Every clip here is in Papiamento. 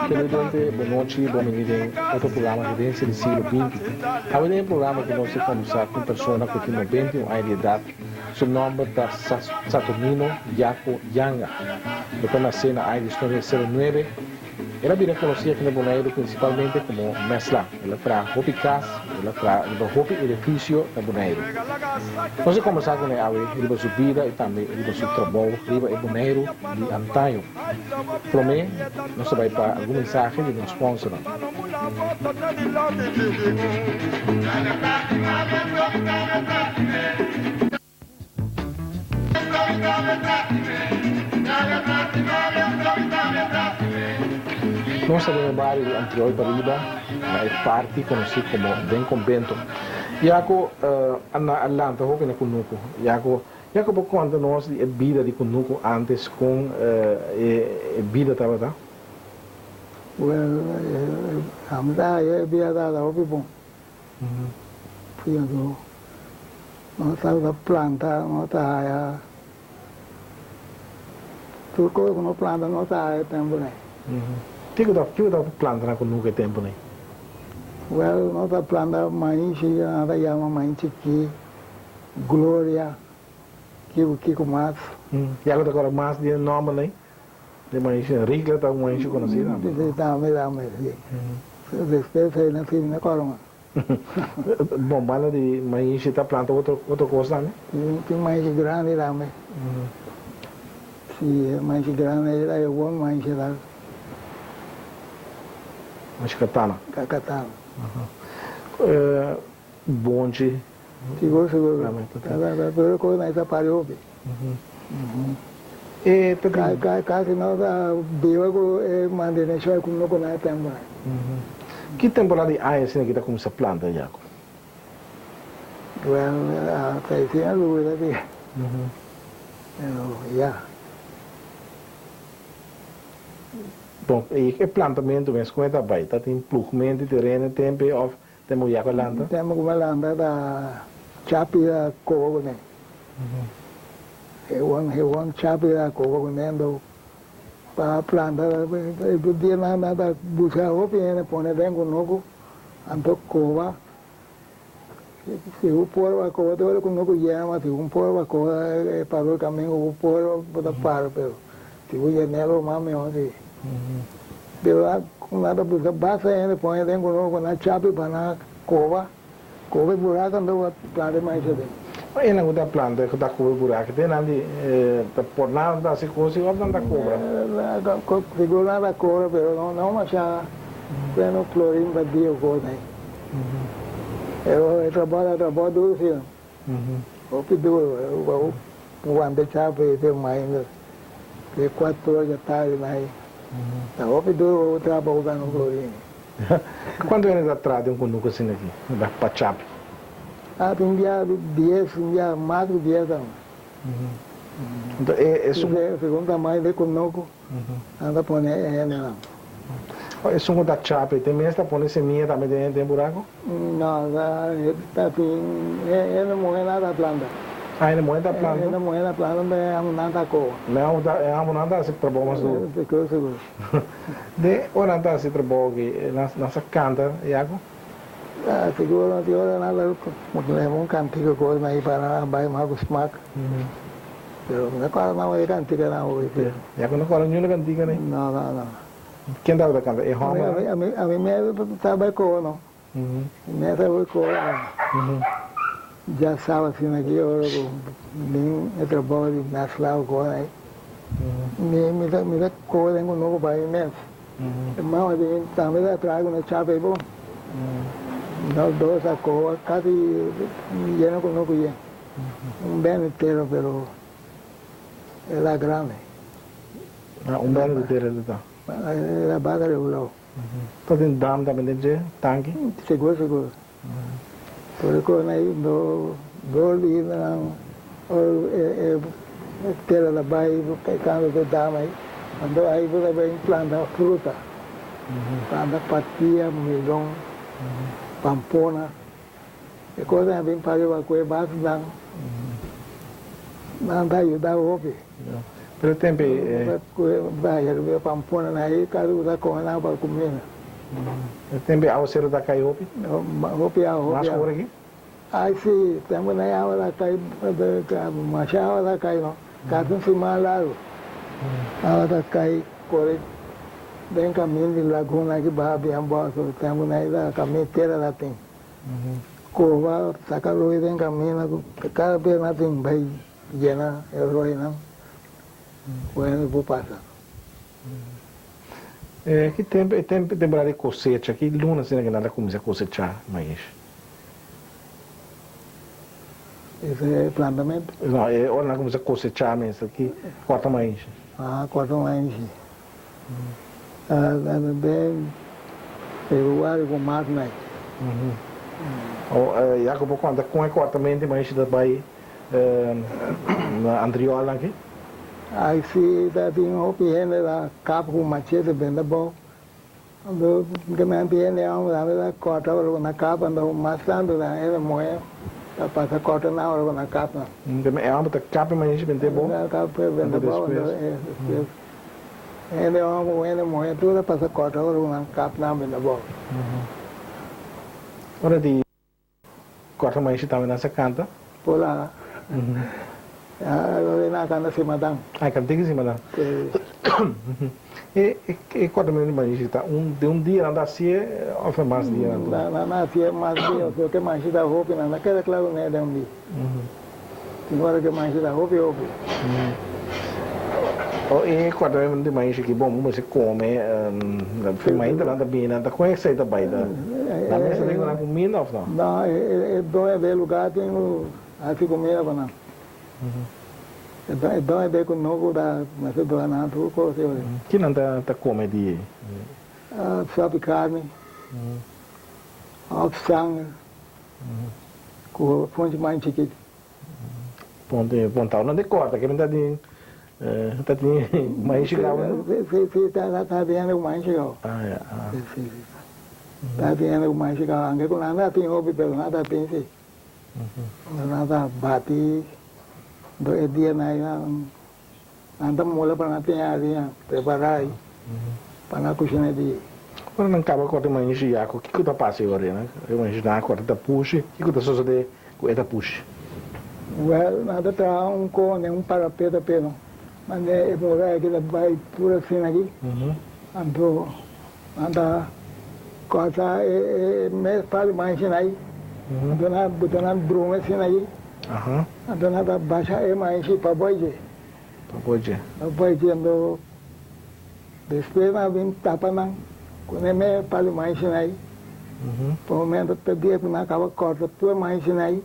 Televidente, bon nochi, bon bini den otro programa Herencia di Siglo Binti. Awe den e programa ku nos ta kombersá ku un persona ku tin 91 aña di edat. Su nòmber ta Saturnino Jaco Janga. Lo ku a nasé na aña 1909. El a bira konosí aki na Boneiru prinsipalmente komo mèsla. El a traha hopi kas, el a traha riba hopi edifisio na Boneiru. Nos a kombersá kuné awe riba su bida i tambe riba su trabou riba e Boneiru di antaño. Promé nos ta bai pa algun mensahe di nos sponsornan. Nos ta den e bario di Antriol pariba, na e parti konosí komo Den Konbento. Ya ku a lanta hopi na kunuku, ya ku ya ku bo konta nos di e bida di kunuku ántes kon e bida tabata? Well, ami ta haya e bida tabata hopi bon. Pienso nos tabata planta, nos ta haya tur cosa cu nos planta nos ta haya e tempo nei. Kico ta kico ta planta na cunuco e tempo nei? Well, nos ta planta maishi, nan ta yama maishi chiki, gloria, kico kico mas. Ya cu ta acorda mas di e nomber nei? Di maishi, Rigla ta un maishi conoci tambe. Si, tambe, tambe, si. Despues ei nan sigui na acorda mas. Bon, banda di maishi ta planta otro otro cos tambe? Tin maishi grandi tambe. Si, e maishi grandi ei ta e bon maishi ta. Maishi katana. Katana. Bonchi. Sigur, sigur. Pero cos nan ta pari hopi. E ta tin. Casi no ta biba cu e mantenecion cu no cu nan e tempo nan. Ki temporada di aña asina ki ta cuminsa planta, Jaco? Bueno, ta asina lugar ta tin. Pero ya. Bon, e plantamentu mes con e ta bay? Ta tin plugment di tereno e tempo ey of Tempo ku Jaco a lanta? Tempo ku mi a lanta ta chapi a koba kuné. E won chapi a koba kuné anto pa planta e dia nan nan ta buska hopi hende pone den kunuku anto koba. Si bo por a koba te ora kunuku yena ma si bo por a koba e paro e kaminda ku bo por bo ta para pero si bo yen'é mas mihó si. Pero nan ta buska basta hende pone den ku nan chapi pa nan koba, koba e buraku anto pa planta e maisha den. Ma e nan ku ta planta ku ta koba e buraku te nan di ta por nan ta hasi kos i òf nan ta kobra? Sigur nan ta kobra pero no masha bueno florin pa dia kos ei. Pero e trabou ta trabou duru si no. Hopi duru wanta chapi te mainda. Te cuatro ora dja tardi na ei. Ta hopi duro bo traha pa bo gana un florin. Cuanto hende ta traha den un cunucu asina aki, da pa chapi? Ah, tin bia dies, tin bia mas cu dies tambe. Enton e esun. Segun tamaño di cunucu, nan ta pone e hendenan. Oh, esun cu ta chapi, te mes ta pone semilla tambe den e buraco? No, ta tin hende muhe nan ta planta. Ah, hende muhe ta planta? Hende muhe ta planta, pero e amo nan ta koba. E amo nan ta hasi trabou mas duro. Sigur, sigur. De ora nan ta hasi trabou aki, nan sa kanta, Jaco? Ah, sigur, nan tin ora nan ta leba un kantika kos nan pa nan bai mas ku smak. Pero no kòrda nan e kantika nan hopi. Jaco no kòrda niun kantika nei? No, no, no. Ken tabata kanta? E hòmber? Ami mes ta bai koba no. Mi mes ta bai koba. Dja saba asina ki ora ku bin e trabou di mèsla ku kos ei. Mi ta koba den kunuku pa mi mes. E mama di mi tambe ta traha ku nos chapa ei bon. Nos dos a koba kasi yena kunuku yen. Un bèn entero pero el a grande. Un bèn entero ta? El a baka regulou. Ta tin dam tambe den dje tanki? Sigur sigur. Tur e kosnan ei no dor di nan ora e tera ta bai kando e dam ei anto ei bo ta bin planta fruta, planta patia, milon, pampona. E kosnan a bin pariba ku e basnan nan ta yuda hopi. Pero e tempu ei. Ku e yerba pampona nan ei kada un ta kome nan pa kuminda. E tempu ei awaseru ta kai hopi? Hopi awa, hopi awa. Mas ku ora aki? Ai si, tempu nan ei awa ta kai, masha awa ta kai no, kasi un siman largu awa ta kai kore den kamin di laguna aki baha bien bòs, tempu nan ei ta kamin tera ta tin. Kova saka roi den kamina ku kada bes nan tin bai yena e roinan ku hende por pasa. Ki tempu e tempu temporada di kosecha? Ki luna asina ku nan ta kuminsá kosechá maish? Ese plantamentu? No, e ora nan kuminsá kosechá mes, ki kòrta maish. Ah, kòrta maish. Den februari ku mart mei. Ya ku bo konta kon e kòrtamento di maishi ta bai na anterior aki? Ai si ta tin hopi hende ta kap ku machete benta bou. Anto ke men tin hende homber tambe ta kòrta ora ku nan kap anto mas tantu ta hende muhé ta pasa kòrta nan ora ku nan kap nan. E homber ta kap e maishi benta bou anto despues. Hende homber ku hende muhé tur a pasa kòrta ora ku nan kap nan bini abou. Ora di kòrta maishi tambe nan sa kanta? Por a. Ora nan a kanta simadan. A kanta ki simadan? Si. E e kòrtamentu di maishi ta un den un dia nan ta hasié òf ta mas dia nan ta? Nan a hasié mas dia pasobra ke maishi ta hopi nan ta keda kla kuné den un dia. Tin ora ke maishi ta hopi hopi. O e kuartamentu di maishi ki bon bo mester kome fe mainta nan ta bini nan ta kon esei ta bai ta nan mester tin ku nan kuminda of no? No e doño di e lugar tin ku hasi kumida pa nan. E doño di e kunuku ta mester duna nan tur kos i ora. Ki nan ta kome di ei? Sopi karni of sanger. Ku funchi man chikit. Ponte pontao nan te korta ke ta tin ta tin maishi gau no? Si si si ta ta tin hende ku maishi gau. Ah ya ah. Si si si ta tin hende ku maishi gau anke ku nan ta tin hopi pero nan ta tin si. Nan ta bati do e dia nan nan nan ta mula pa nan tin haria prepara pa nan kushina di. Ora nan kaba korta e maishi ya ku kiko ta pasa e ora ei? E maishi nan a korta ta pushi, kiko ta sosode ku e ta pushi? Wèl, nan ta traha un kone, un parapeta pero mane e muraya aki ta bai tur asina aki, anto nan ta korta e mes par di maishi nan ei, anto nan buta nan drumi asina aki, anto nan ta basha e maishi pa boije. Pa boije. Pa boije, anto Despues nan a bin tapa nan ku ne me palu maishinan ei. Pa momento te dia ku nan a kaba kòrta tur e maishinan ei,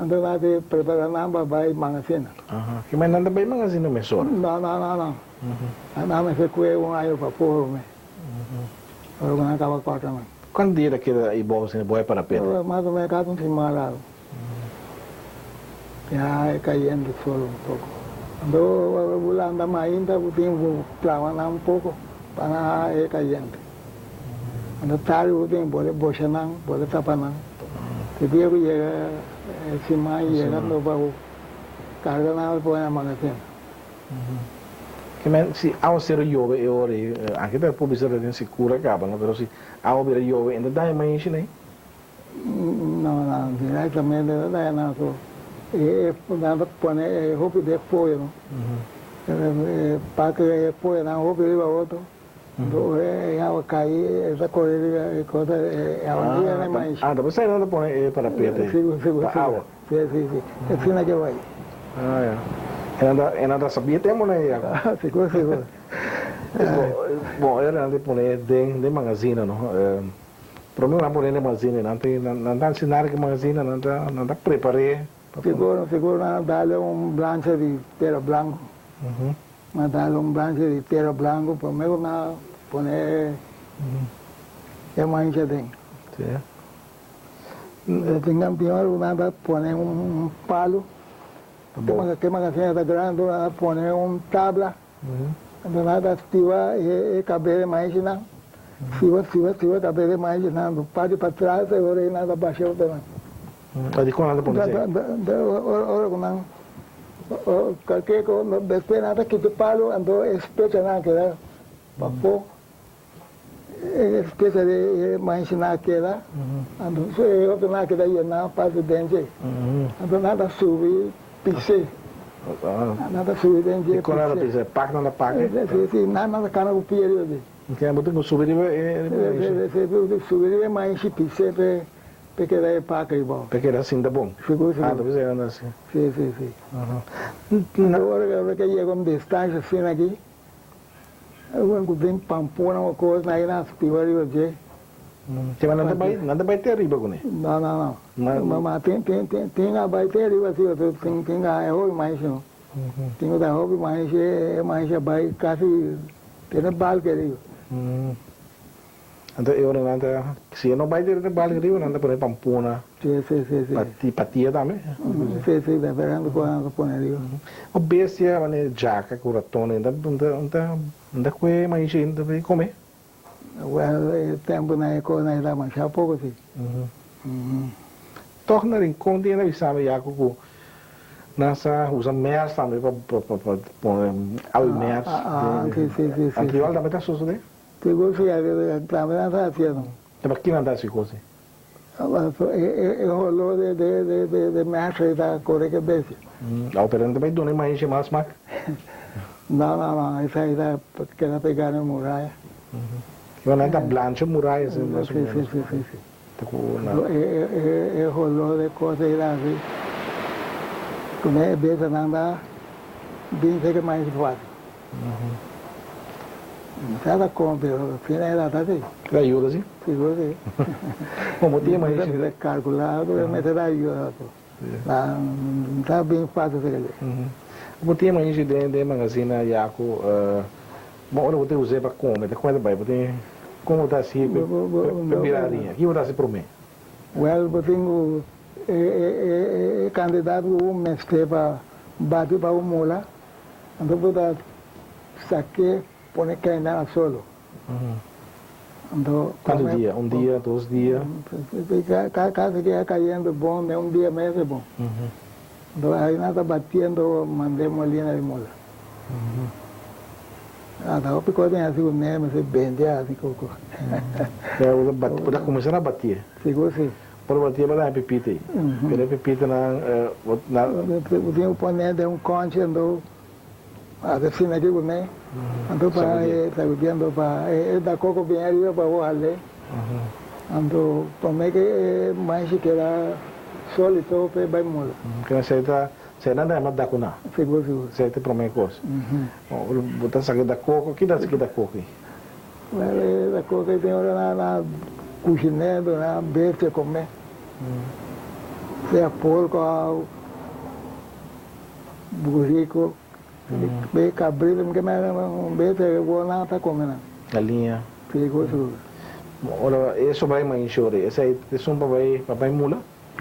anto nan a tin prepara nan pa bai mangasina. Ki mai nan ta bai mangasina mesora? No, no, no, no. Nan mester kue un aña pa puru me, ora ku nan kaba kòrta nan. Kuantu dia ta keda ei bou asina bo e parapete? Mas o menos kasi un siman largu. Ya e cayendo solo un poco. Anto ora bo lanta mainta bo tin ku plama nan un poco pa nan haña e cayente. Anto tardi bo tin bo ta bosha nan, bo ta tapa nan. Te dia ku yega e siman yega anto pa bo carga nan pone na magazin. Ke men si awaseru yobe e ora ei, aki ta por bisa ta den sikura kaba no, pero si awa bira yobe e ta daña maishi nei? No, no, directamente no ta nan so. E nan ta pone e hopi di e pollo no. E pa crea e pollo nan hopi riba otro. Anto e awa cay e ta core riba e cosa e awa no yena mais. Ah, ta pesey nan ta pone e parapete pa awa. Si, si, si. Asina ke bay. Ah, ya. E nan ta, e nan ta sabia tempo nan ya. Sigur, sigur. Bon, e nan ta pone den den magazina no. Prome nan pone den magazina, nan ta nan ta hasi nada ku magazina, nan ta nan ta prepar'é. Sigur, sigur nan a dale un blancha di tera blanku. Nan a dale un blancha di tera blanku prome ku nan a pone. E maishi aden. Tin campeon ku nan ta pone un palu, ke magazine ta grandi nan ta pone un tabla, anto nan ta stiba e kabes di maishinan, stiba stiba stiba e kabes di maishinan, anto parti patras e ora ei nan ta basha otro nan. Dikon nan ta pone esei? Ora ku nan kalke ku despues nan ta kita e palu anto e spechanan a keda pafó. E specha di e maishinan a keda, anto e otronan a keda yená parti den dje. Anto nan ta subi pis'é. Nan ta subi den dje I kon nan ta pis'é. pis'é? Pak nan ta pak e? Si, si, nan ta kana ku pia riba dje. Oke, bo tin ku subi riba e maishi. Si, si, bo tin ku subi riba e maishi pis'é p'e keda e pak riba. P'e keda sinta bon. Sigur, sigur. Ah, ta pis'é nan ta hasi. Si, si, si. Anto ora ke yega un distansha asina aki. Wen ku den pampuna o kos na ina stiba riba dje. Kema nan ta bai nan ta bai te ariba kuné? No no no. Ma ma tin tin tin tin a bai te ariba si pasobra tin tin a haña hopi maishi no. Tin ku ta hopi maishi e maishi a bai kasi te na balki ariba. Anto e ora nan ta, si e no bai dere balki riba, nan ta pone pampuna, Si, si, si, si. pati, patia tambe. Si, si, diferente cosa nan ta pone riba. O bestia manera djaka ku raton nan ta, nan ta, nan ta kue maishi nan ta bai kome. Well, e tempunan e kosnan ei ta masha poko si. Tòg na Rincon tin hende a bisa mi ya ku ku nan sa usa mers tambe pa pa pa pone awi mers. Ah, si, si, si, si. Anto igual tambe ta sosode? Sigur si, tambe nan ta haciendo. Ta pa kinan ta haci cos ei? E holor de masa ei ta core ke bestia. Awo pero nan ta bay duna e maishi mas smak? No, no, no, esai ta keda pega na muraya. Kiba nan ta blancha muraya asina mas o menos? Si, si, si, si. Ta cu nan. E holor de cos ei ta haci cu e bestianan ta bin seke maishi fácil. Cada con pero fin era ta si. Ta ayuda si? Sigur si. Como tin mas Mi ta calcula cu mi ta ayuda tu. Na ta bin fácil si kende. Bo tin mas den den magazina ya cu bo ora bo ta usa pa come ta cuenta bay bo tin como bo ta haci pa bira hariña? Kico bo ta haci prome? Well bo tin cu e cantidad cu bo mester pa bati pa bo mula. Anto bo ta sak'é pone kaina na solo. Anto Kuantu dia? Un dia, dos dia? Kasi ke a kayendo bon den un dia mes e bon. Anto harina ta batiendo mand'é molina di mula. Ata hopi kos den hasi ku ne mester bende hasi koko. Bo ta kuminsá na batié? Sigur si. Por batié bo ta haña pipita ei. Pero e pipitanan bo na. Bo tin ku pone den un kònchi anto hasi asina aki kuné anto pa e sakudié anto pa e da koko bien ariba pa bo hal'é anto promé ke e maishi keda sólido pa e bai mula. Kende esei ta esei nan ta yama dakuná. Sigur sigur. Esei ta e promé kos. Bo ta saka da koko ki ta saki da koko ei? Well, e cosa ei tin ora nan a cushiné, nan a bestia comé. Sea porco au burico, be cabrito, mi ke mira un bestia ke bo nan ta come nan. Galiña. Si, sigur. Ora e sobra e mainshi ora ei, esei ta esun pa bai pa bai mula?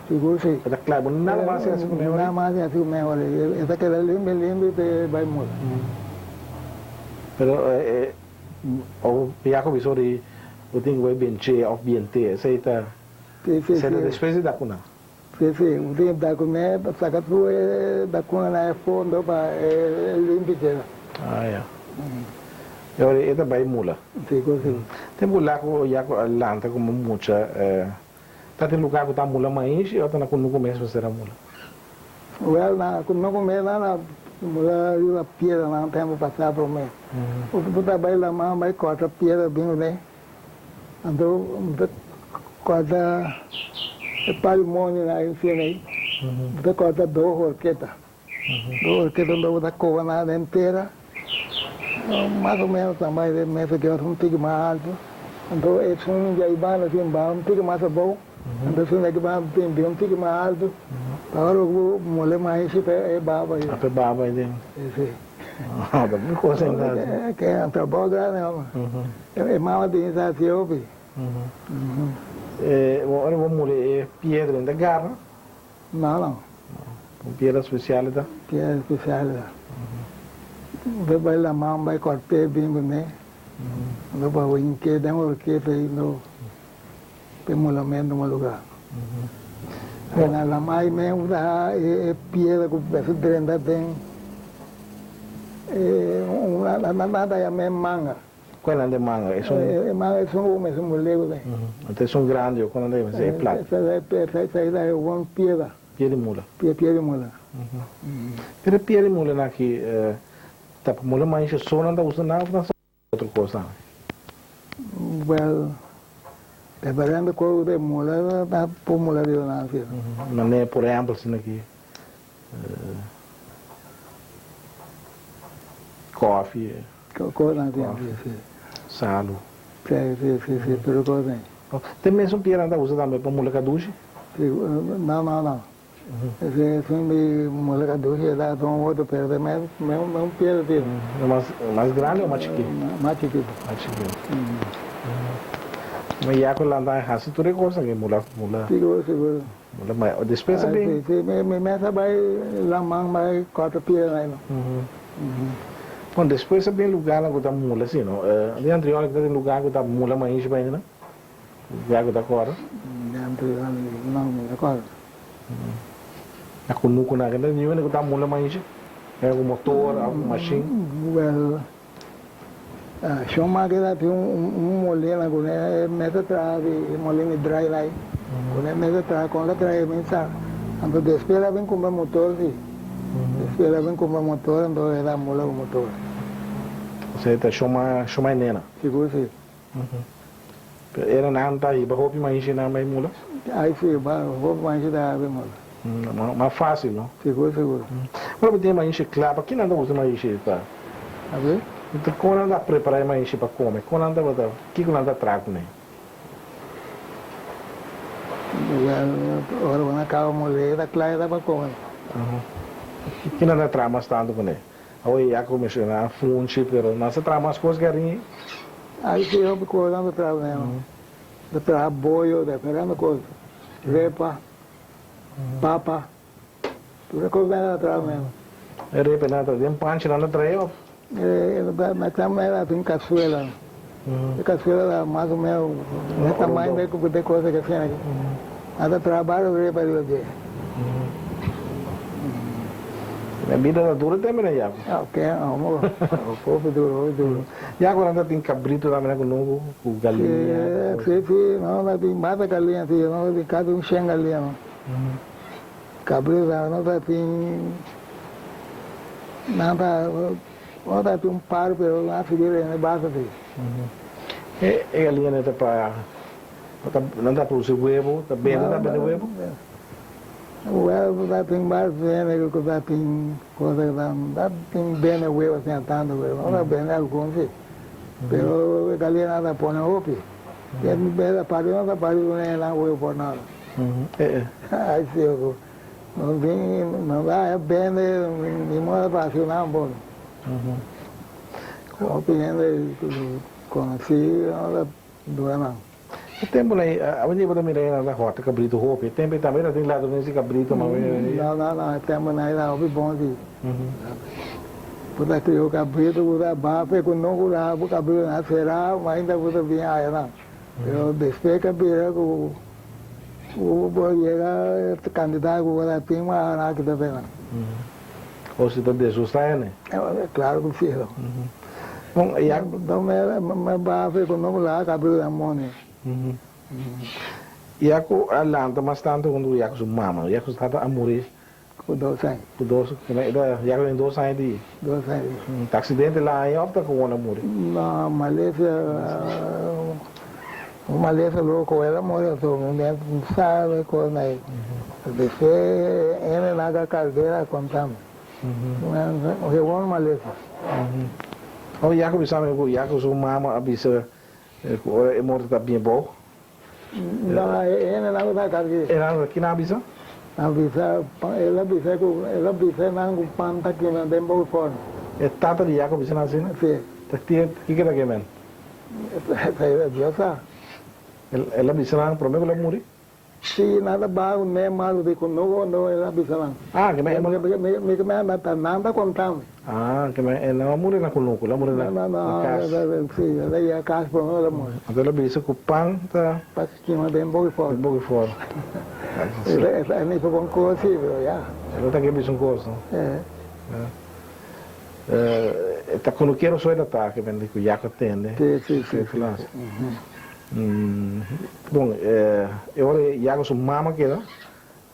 Sigur si. E ta kla, bo nada mas a hasi ku mehor ei? Nada mas a hasi ku mehor ei. E ta keda limpi limpi pe bai mula. Pero e Of Jacob bisa ora bo tin ku bai bench'é òf bient'é, esei ta esei ta despues di dakuna. Sí, sí, bo tin ku dakuné pa saka tur e dakuna na e fondo pa e limpi keda. Ah ya. E ora e ta bai mula. Sí, ku sí. Tempu ku Laco Jacob a lanta komo mucha, ta tin lugá ku ta mula maishi òf ta na kunuku mes mester a mula? Wel, na kunuku mes nan a mula riba piedranan tempu pasá promé. Bo ta bai laman bai kòrta piedra bin kuné. Anto bo ta kòrta e palimoninan ei asina ei. Bo ta kòrta dos horketa. Dos horketa anto bo ta koba nan den tera. Mas o menos tambe den mesa ke un tiki mas alto. Anto esun djai banda tin baha un tiki mas abou. Anto esun djaki banda tin bin un tiki mas alto. Pa ora ku bo mole maishi pa e baba ei. Pa e baba ei den. Si. Ta hopi kos ainda hasi. Ke un trabou grandi homber. E mama tin sa hasi hopi. Ora bo mula e piedra e ta garra? No, no. Un piedra spesial e ta? Piedra spesial e ta. Bo bai laman bai kòrt'é bin kuné. Bo bai hink'é den orkesta i no p'e mulamentu na lugá. Na laman ei mes bo ta haña e piedra ku mester drenta den e nan ta yam'é manga. Kua nan ta e manga? Esun. E manga esun ku mester mul'é ku den. Anto esun grandi o kua nan ta yama esei? E plat. Esei ta e won piedra. Pia di mula. Pia di mula. Pero e pia di mula nan aki ta pa mula maisha so nan ta usa nan of nan sa otro kos tambe? Well, dependiendo kos ku ta mula ta por mula riba nan si. Manera por ehempel asina aki kofi. Kos nan si, si. Salu. Si, si, si, si, tur kos nan. Te mesun pia nan ta usa tambe pa mula kadushi? Si, no, no, no. Ese esun di mula kadushi e ta un otro pero ta mes un piedra si. E mas mas grandi o mas chikito? Mas chikito. Mas chikito. Ma ya ku lanta a hasi tur e kosnan ke mula mula. Sigur sigur. Mula ma despues a bin. Si si mi mes a bai laman bai kòrta piedra nan no. Bon despues a bin lugarnan ku ta mula si no. Den anterior ta tin lugar ku ta mula maishi pa hende nan? Lugar ku ta kòrda? Den anterior no mi ta kòrda. Na kunuku nan ta tin hende ku ta mula maishi? Ku motor òf ku mashin? Well Shon Maki ta tin un molina ku e mester traha di molina di drai lai ku e mester traha kon ta traha e bin sa anto despues el a bin kumpra motor si despues el a bin kumpra motor anto el a mula ku motor. Osea ta shon mai nena. Sigur si. Pero era nan ta hiba hopi maishi nan bai mula? Ai si hopi maishi ta bai mula. Mas facil no? Sigur sigur. Ora bo tin e maishi cla pa kinan ta usa e maishi pa? Abi? Con nan ta prepara e maishi pa come? Con nan tabata kico nan ta traha cune? Well ora bo na caba mule e ta cla e ta pa come. Kinan ta traha mas tanto cune? Awe ya cu menciona funchi pero nan sa traha mas cos cu arin. Ay si hopi cos nan ta traha cu nan. Ta traha boyo diferente cos repa papa tur e cos nan ta traha cu nan. E repa nan ta den panchi nan ta traha of? E tambe nan tin casuela e casuela ta mas o menos e tamaño de cosa que asina aki nan ta traha varios repa riba dje. E bida ta duro tembe na Yaku. Ok, amo. Hopi duro, hopi duro. Yaku nan ta tin cabrito tambe na kunuku, ku galiña. Si, si, no ta tin basta galiña, si, no ta tin casi un shen galiña no. Cabrito tambe no ta tin, nan ta, no ta tin un par pero nan a sigui rende basta si. E galiña nan ta pa. Nan ta produci webo, ta bende ta bende webo? Webo ta tin bas bende ku ta tin cosa ku ta tin bende webo asina tanto pero no ta bende algun si pero e gallina ta pone hopi e ta pari no ta pari un nan webo por nada ai si ku no tin no ta bende ni modo pa haci nan bon hopi hende conoci no ta Dura nan. E tempu nan a bini bo ta mira nan ta hòrta kabritu hopi. E tempu ei tambe tatin ladrones di kabritu ma No, no, no, e tempu nan era hopi bon si. Bo ta krio kabritu, bo ta bafe ku no ku bo kabritu nan a sera, mainta bo ta bin haya nan. Pero despues ke bira ku bo yega e kantidat ku bo ta tin nan a kita fe nan. O si ta desgustá hende? Claro ku si. Bon, ya. Don me bafe ku no la kabriu den moni. Ya ku a lanta mas tantu huntu ku Yaku su mama. Yaku su tata a muri. Ku dos aña. Ku dos, Yaku tin dos aña di. Dos aña di. Ta aksidente la aña òf ta ku won a muri? No, malesa, un malesa loko el a muri anto mi no sabe kon ei. Despues hende nan ka kardera kontami. Gewoon malesa. Oh, Yaku bisa mi ku Yaku su mama a bisa ku ora e morto ta bien bou. No, hende nan ku ta karg'é. E nan, kinan a bisa? Nan bisa, el a bisa ku, el a bisa nan ku pan ta kima den bou fòrnu. E tata di Jacob bisa nan asina? Si. Ta kiko ta ke men? Dios sa. El a bisa nan prome ku el a muri? Si, nan ta baha un nen malu di kunuku, anto el a bisa nan. Ah, ke men e Mi mi ke men ta nan ta konta mi. Ah, ke men e no a muri na kunuku, el a muri na kas. No, no, si, el a yega kas prome el a muri. Anto el a bisa ku pan ta. Pa kima den boki fòrnu. Den boki fòrnu. E no hizo bon kos si, pero ya. El a ta ke bisa un kos, no? Eh. E ta kunukero so el a ta, ke men di ku Jakob tende. Si, si, si. Bon, e ora Yago su mama keda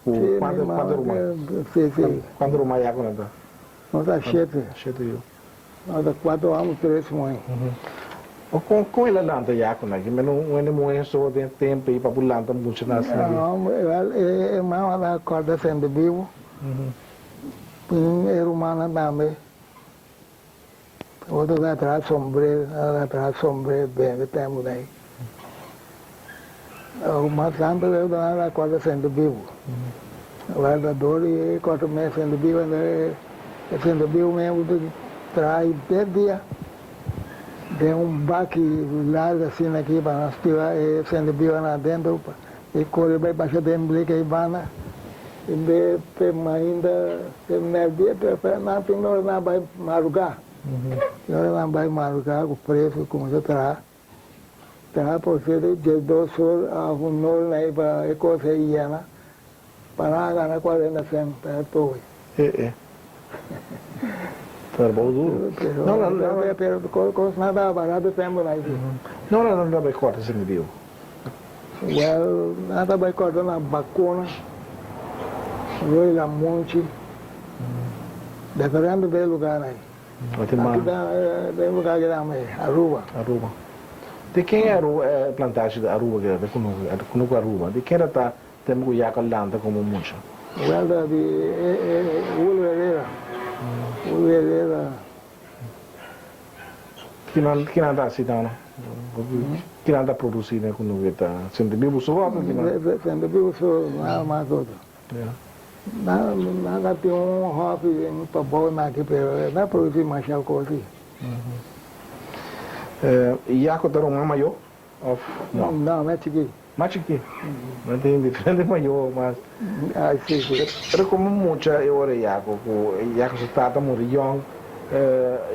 ku kuantu kuantu ruman? Si, si. Kuantu ruman Yago nan ta? Nos ta shete. Shete yu. Nos ta kuatro hòmber, tres muhé. Kon kon el a lanta Yago nan? Ki meno un hende muhé so den tempu ei pa por lanta mucha nan asina aki? No, e mama ta kòrda sende bibu. E rumannan tambe. Otro ta traha sombrero, nan ta traha sombrero bende tempu ta ei. Mas tantu leu nan ta kòrta sende bibu. Wèldador i kòrta mes sende bibu, e sende bibu mes bo ta traha henter dia den un baki largu asina aki pa nan stira e sende bibu nan adentro i kore bai basha den bliki ei banda. I be te mainta te merdia te nan tin ora nan bai maruga. Tin ora nan bai maruga ku preso kuminsa traha. Traha por sierto diesdos or of un or na ei pa e kos ei yena pa nan a gana kuarenta sènt pa e towe. E e. Trabou duro. Pero pero kos nan tabata barato tempu nan ei si. No no nan ta bai kòrta sende biu. Well, nan ta bai kòrta na Bakuna, Rooi Lamunchi, diferente den lugarnan ei. Aki ta den lugar ki nan ei, Aruba. Aruba. Di ken e Aruba, e plantashi di Aruba keda, di kunuku, kunuku Aruba? Di ken ta tempu ku Jaco lanta komo mucha? Well, ta di e Julio Herrera. Julio Herrera. Kinan kinan ta hasi tano? Kinan ta produsi den ku nubia ta sinti bibu so òf kinan? Sinti bibu so nada mas otro. Nan nan ta tin un hòfi den pabou nan aki pero e no a produsi masha kos si. Yaco ta ruman mayó òf no? No, mas chikí. Mas chikí? Nan tin diferente mayó mas. Ay si si. Pero komo mucha e ora Yaco ku Yaco su tata muri yòn,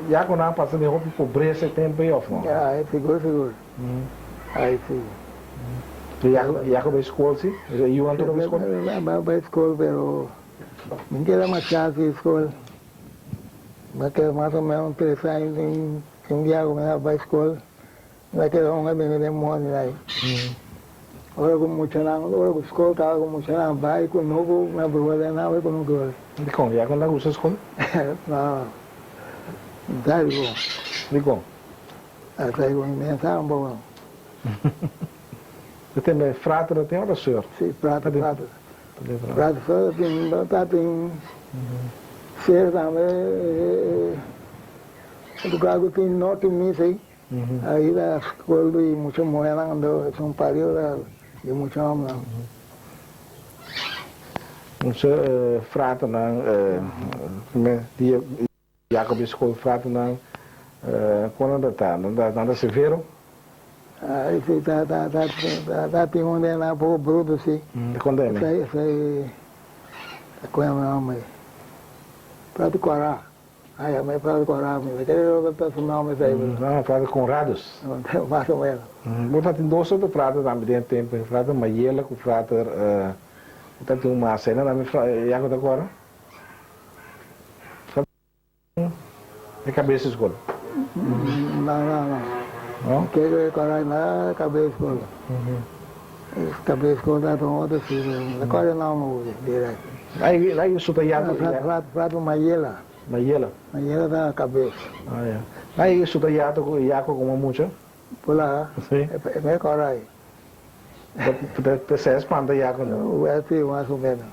Yaco nan a pasa den hopi pobresa e tempu ei òf no? Ay sigur sigur. Ay si. Yaco Yaco bai skol si? E yunan tur a bai skol? Bai skol pero mi keda masha si skol. Mi a keda mas o menos tres aña sin Yaco mi a bai skol. Mi a keda hunga bini den mondi ai. Ora ku muchanan, ora ku skol kaba ku muchanan bai kunuku, mi a bruha den nan bai kunuku ora. Dikon? Ya ku nan gusta skol? No, mi sa dikon. Dikon? A sa dikon, mi a sa un poko. Bo tin e frater a tin ora seur? Si, frater, frater. Frater seur a tin, ta tin seur tambe, e lugar ku tin norte misa ei. Ahí ta skol di mucha muhénan anto esun pario ta di mucha hòmbernan. Mucha fraternan di Jacob di skol fraternan kon nan ta ta? Nan ta severo? Ai si ta ta ta ta tin un den nan poko bruto si. Kon ta ene? Esei ta kon e nòmber ei? Frater Kòrá. Ai, a mi Frater Conrado, mi ta kere ta su nomber esei. No, Frater Conradus. Mas o menos. Bo ta tin dos otro frater tambe den e tempo, Frater Mayela ku Frater, bo ta tin un mas ei, no tambe ya ku ta kora? E kabes di skol. No, no, no. No? Kere kora na kabes skol. Kabes skol ta un otro sitio, no kora nomber direct. Ai ai su ta yato. Frater Mayela. Mayela. Mayela ta kabes. Ah ya. Ai su ta yato ku Yaco komo mucha. Pula. Si. E me kora ai. Te sa espanta Yaco no. Wel si mas o menos.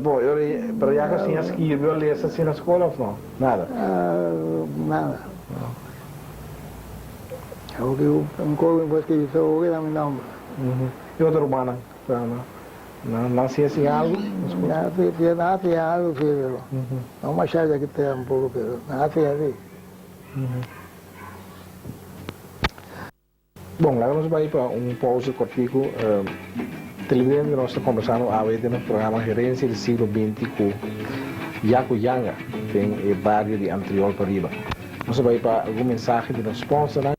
Bo e ora pero Yaco a siña skirbi o lesa asina na skola of no? Nada. Nada. Awo ki un kobe mi por skirbi so awo ki ta mi nomber. E otro rumannan ta no? Nan nan siña siña algu? Nan siña nan siña algu si pero no masha dje ki tempu pero nan siña si. Bon, laga nos bai pa un pausa kòrtiku. Televidente, nos ta kombersando awe den nos programa Herensia di Siglo Binti ku Jaco Janga den e bario di Antriol pariba. Nos a bai pa algun mensahe di nos sponsornan.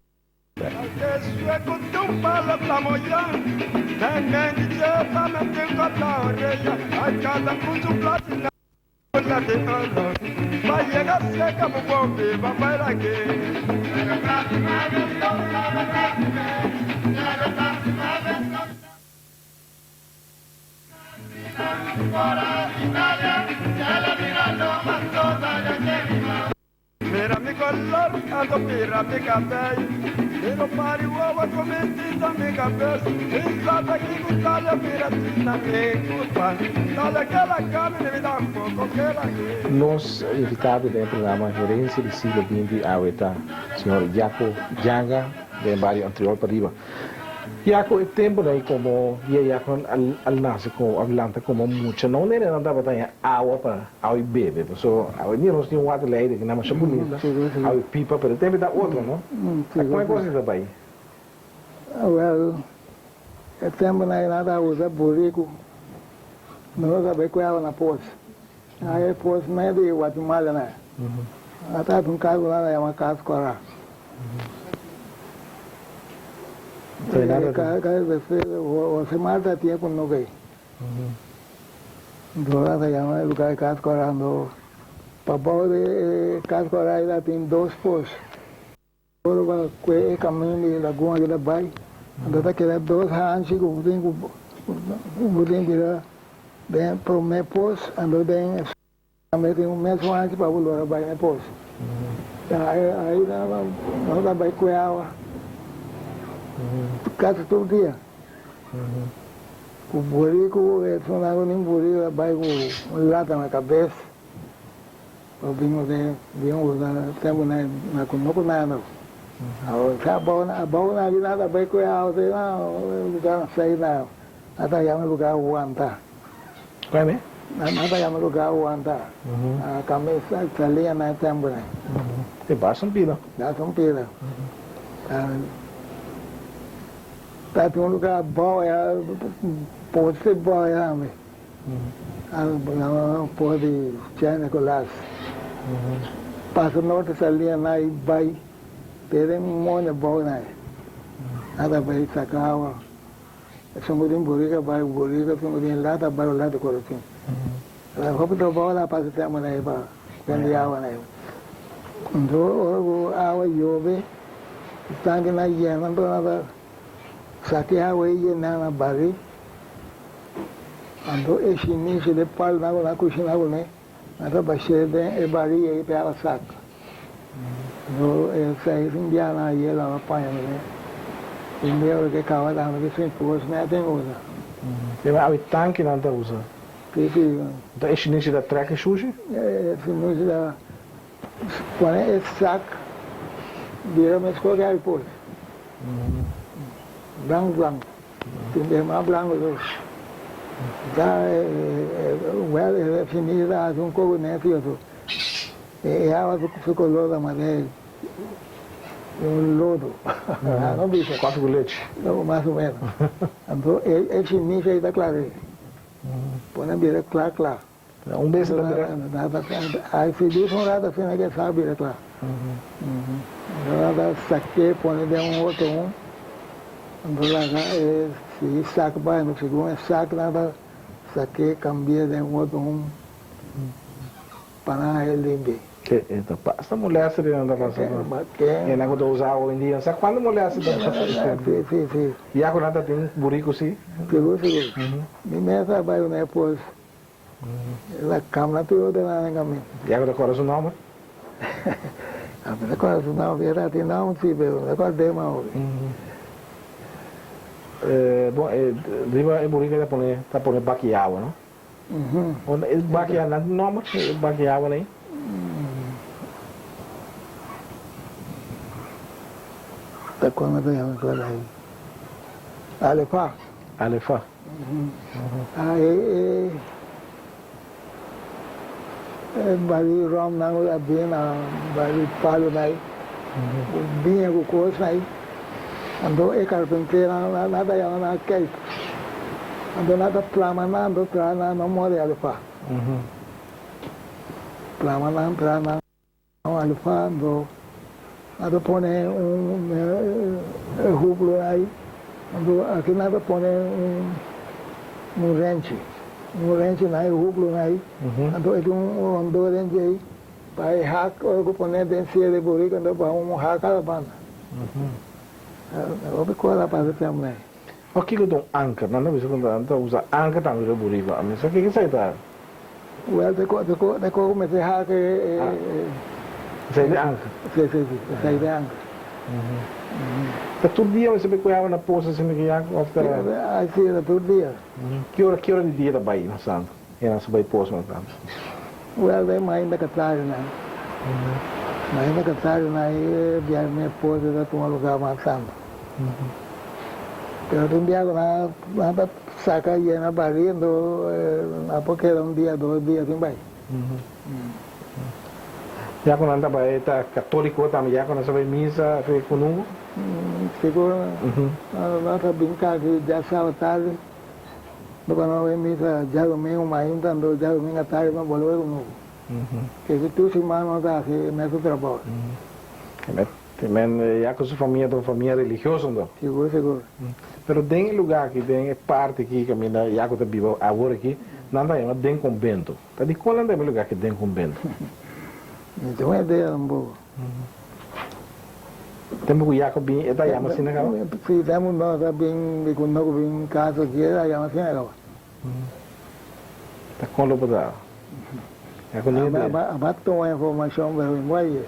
Mira mi color, anto mira mi cabey. Mi no pari wawa cu mi tinta mi cabes. Mi plata ki cu talla mira tinta mi culpa. Talla que la cami ni mi tampoco que la que. Nos invitado den e programa Herencia di Siglo Binti awe ta señor Jaco Janga den bario Antriol Pariba. Jaco e temponan ei como dia Jaco a nace como a lanta como mucha no nenenan tabata haña awa pa awa y bebe paso awe dia nos tin un waterleiding ki nan masha bunita awa y pipa pero e tempo ta otro no ta con e cos ei ta bay? Well e temponan ei nan ta usa buriku nos a bay cu awa na pos e pos mey di Guatemala nan a ta haci un cas cu nan ta yama cas cora. José Marta tiene con no que. Entonces se llama el lugar de Casco Arando. Papá de Casco Arando tiene dos pos. Oro va que camino de laguna que la bay. Entonces queda dos hanchi que un que den prome pos, entonces den Tambe tin un mesun hanchi pa bo lora bai na e pos. Ai nos ta bai kue awa kasi tur dia. Ku buriku esun ku nin buriku ta bai ku un lata na kabes pa bin bin usa tempu na kunuku nada. Abou na aki nan ta bai kue awa te na lugar sei na nan ta yama e lugar wanta. Kende? Nan ta yama lugar wanta. Kami salia na e tempu nan. E basta un pida. Basta un pida. Ta tin un lugar abou ya, poste abou ya tambe. Nan poste di San Nicolas. Pasa norte salia na i bai te den monte abou nan. Nan ta bai saka awa. Esun ku tin burika bai ku burika, esun ku tin lata bai ku lata korosin. Hopi trabou la pasa tempu na ei pa prende awa na ei. Anto ora ku awa yobe, tankinan yena, anto nan ta saka e awa ei yena na bari. Anto e shinishi di palunan ku nan kushina kuné, nan ta bash'é den e bari ei pa e awa saka. Anto esei sin bia nan a yela nan paña kuné. Tin bia ora ke kaba tambe ke sin pos mei a tin usa. Tin awe tanki nan ta usa. Si si. Anto e shinishi ta trek e shushi? E shinishi ta pone e sak bira meskos ke awe pos. Blanku blanku. Tin bia mas blanku so. Ta well e shinishi ta hasi un koko necio so. E awa su color ta manera di un lodo. No bisa. Koffie ku lechi. No, mas o menos. Anto e shimisha ei ta kla Pone bira kla kla. Un bes e ta bira. Ai si bisa un rato asina ke sa bira kla. Anto ta sak'é pone den un otro un. Anto laga e sigui sak bai. Segun e sak nan ta sak'é kambi'é den un otro un. Pa nan haña limpi. Ke e ta pasa molester di nan ta pasa pa e nan ku ta usa awe hoy en dia. Sa kuantu molester ta pasa. Si si si. Ya ku nan ta tin buriku si. Sigur sigur. Mi mes a bai un epos. El a kamna tur otro nan den kamin. Ya ku ta kòrda su nòmber? Mi ta kòrda su nòmber. E ta tin nòmber si pero mi ta kòrda den awe. Bon riba e buriku e ta pone ta pone baki awa no? Unda e baki nan tin nomber e baki awa nei? Ta kono ta yama kos ai? Alefa. Alefa. Ah, e e e bari rom nan a bin na bari palu nai, biña ku kos nai. Anto e karpinteronan nan ta yama nan kijk. Anto nan ta plama nan anto traha nan no morde alufá. Plama nan traha nan. Alufá anto nan ta pone un huplo ai anto aki nan ta pone un renchi un renchi na e huplo ai anto e tin un rondó den djei pa e hak ora ku pone den sia di buriku anto pa un hak kada banda hopi kos a pasa tempu ai. Ò kiko ta un anker? Nan ta bisa ku nan ta usa anker tambe riba buriku. Mi sa kiko esei ta. Wèl, te ko, te ko, te ko ku mester hak e, e, e. Esei ta e anker? Si, si, si. Esei ta e anker. Ta tur dia mester bai ku awa na posa asina ki ya òf ta? Ai si, ta tur dia. Ki ora, ki ora di dia ta bai mas tantu? E nan sa bai posa mas tantu? Wèl, den mainta katardi nan. Mainta katardi nan e biaha mi posa ta tuma lugá mas tantu. Pero tin dia ku nan nan ta saka yena bari anto nan por keda un dia dos dia sin bai. Ya ku nan ta bai ta katoliko tambe ya ku nan sa bai misa fe kunuku? Sigur nan ta bin kasi djasabado tardi lo nan bai misa djadomingu mainta anto djadomingu atardi nan bolbe bai kunuku. Kesi tur siman nan ta hasi e mesun trabou. Te men ya cu su famia ta un famia religioso anto. Sigur, sigur. Pero den e lugar aki, den e parti aki caminda Jaco ta biba awor aki, nan ta yama den conbento. Ta dicon nan ta yama e lugar aki den conbento? Mi tin un idea tampoco. Tempo cu Jaco bin e ta yama asina caba? Si, tempo no ta bin, di cu no cu bin casa aki e ta yama asina caba. Ta kon lo por ta? Ya ku ni idea. Aba tuma informashon pero mi wak ye.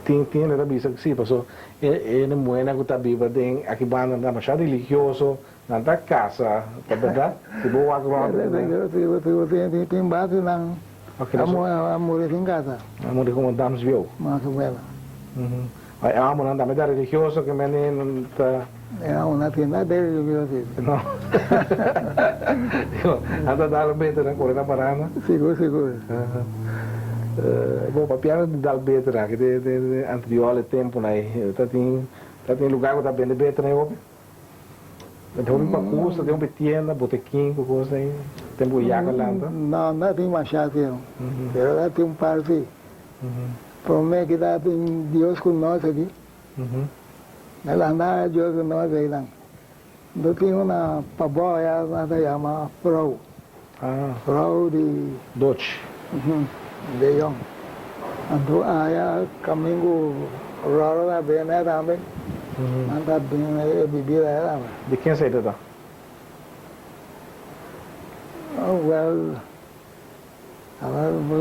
Tin tin hende ta bisa ku si paso e hende muhénan ku ta biba den aki banda nan ta masha religioso, nan ta kasa, ta bèrdat? Si bo wak rònt. Tin base nan a muri sin kasa. A muri komo dams bieu. Mas o menos. E amonan tambe ta religioso ke mende nan ta. E amonan tin nada de religioso. No. Digo, nan ta dal beter nan kore na paranda. Sigur, sigur. Bo papiando di dal beter aki de de anterior e temponan ei, ta tin ta tin lugar ku ta bende beter ei hopi? Ta tin hopi pakus, ta tin hopi tienda, botekin ku kos ei, tempo ku Jaco lanta? No, no tin masha asina, pero ta tin un par si. Prome ki ta tin Dios ku nos aki. Na landa Dios ku nos einan. Lo tin una pabou aya nan ta yama Frou. Frou di. Dutch. De Jong. Anto aya kamingu Roro ta bende tambe. Nan ta bin e bibida aya tambe. Di ken esei ta ta? Well.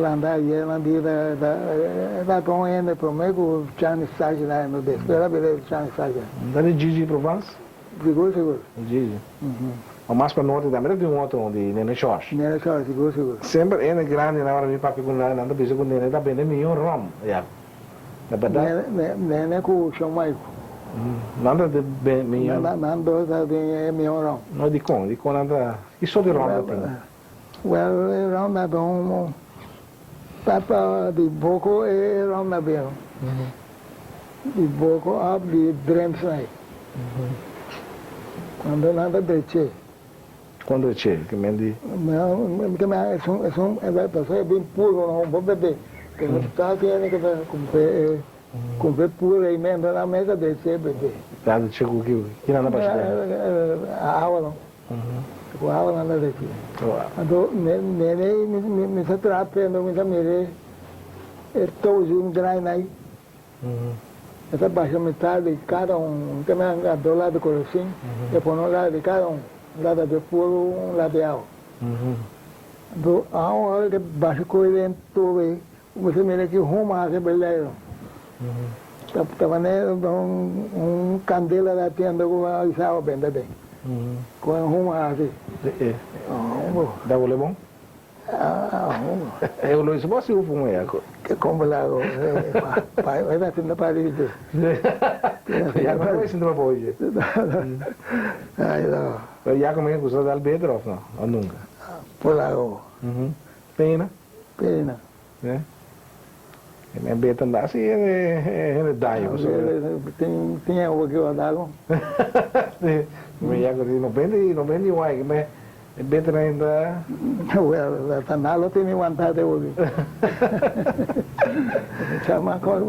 Landa ayer nan di ta con hende prome cu Chani Sashi na hende despues a bira Chani Sashi. Ta di Gigi Provence? Sigur sigur. Gigi. Ma mas pa norte tambe ta tin un otro di Nene George. Nene George sigur sigur. Semper hende grandi nan ora mi papia cu nan nan ta bisa cu Nene ta bende miyon rom ya. Ta berdad? Nene cu Shon Maico. Nan ta bende miyon. Nan dos ta bende miyon rom. No dicon? Dicon nan ta? Ki soort di rom ta tin? Wel e ronda ta un tata di boko e ronda bieu. Di boko ap di dremsnij. Cuando nan ta dreche. Con dreche? Ke men di? Ke men esun esun pasobra e bin puro no bo bebe. Pero ta tiene ke ta cumpre e cumpre puro ei men nan mes ta dreche bebe. Ta dreche cu ki ki nan ta bashi den? Awa no. Ku awa nan ta reci. Anto nene mi sa traha pendo mi sa mira e touwzin draai nai. E ta basha mitad di kada un. Te mira a do lado korosin e pone un lado di kada un. Un lado di puru un lado di awa. Anto a un ora ke basha koi den tobe ei mi sa mira ki huma hasi beleiro. Ta manera un candela ta tiendo cu a isaba benta den. Cu e huma asi. Ta hule bon? Ah, huma. E lo hizo bo si fuma ya. Ke como lago. Pa, e ta haciendo pa di. Ya no voy sinta pa boye. Ay, no. Pero ya como gusta dal beter of no? O nunca? Polaco. Pena? Pena. Eh? E beter anda así en el daño. Tinha algo que eu dar. Sí. Me ya con no vende no vende igual que me beter ainda. Well, hasta nada tiene aguantate porque. Chama cosa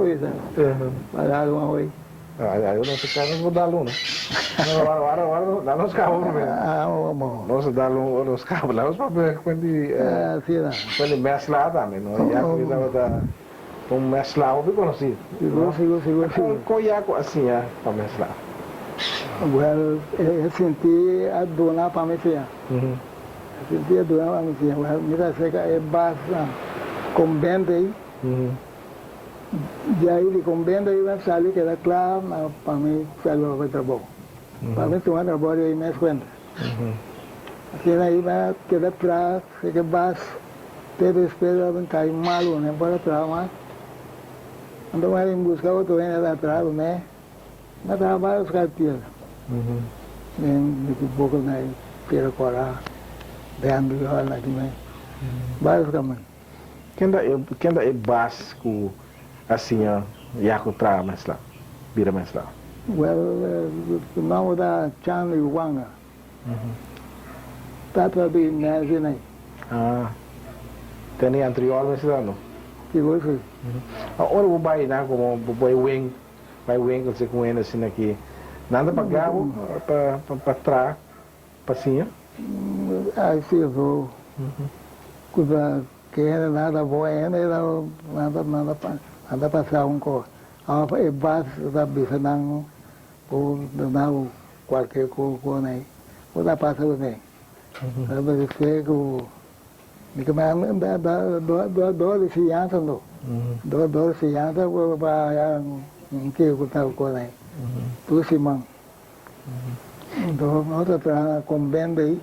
para algo hoy. Ay, ay, no se cae, nos dar uno. No, ahora, ahora, danos cabo primero. Ah, vamos. Nos dar nos cabo, danos para cuando Ah, sí, da. cuando mescla también, no? Ya que estaba un mescla, eu conheci. Sigur, sigur, sigur, sigur. Com Iaco assim, é, para mesclar. Well, senti a dona para mim, sim. Senti a dona para mim, sim. Well, mira, seca é basta convento aí. De aí de convento aí vai sair que era claro, para mim saiu para trabalho. Para mim tomar trabalho aí mais conta. Assim aí vai quedar atrás, que vas, te espera vai cair malo, né? Para trás, mas então vai em buscar outro vem atrás, né? Mas trabalho os caras piedra. Nem de pouco né, piedra cora, dentro lá aqui, né? Vários caminhos. Quem dá é básico assim, ó, Iaco tra mescla, vira mescla. Well, o nome da Chan Wanga. Tata di Nazine. Ah. Tem anterior mescla no? Sigur, sigur. Ora vou vai na como vai wing, vai wing com com ele assim aqui. Nada para gabo, para para trás, para cima. Aí sim, eu coisa que era nada boa, era nada nada nada passar um co. Ah, e bas da bisa nang o na qualquer coisa né. O da passa o né. Sabe que o mi que me da da do do do de fiança no. Do do fiança o ba ya que o tá com né. Tu simão. Do no tra convento aí.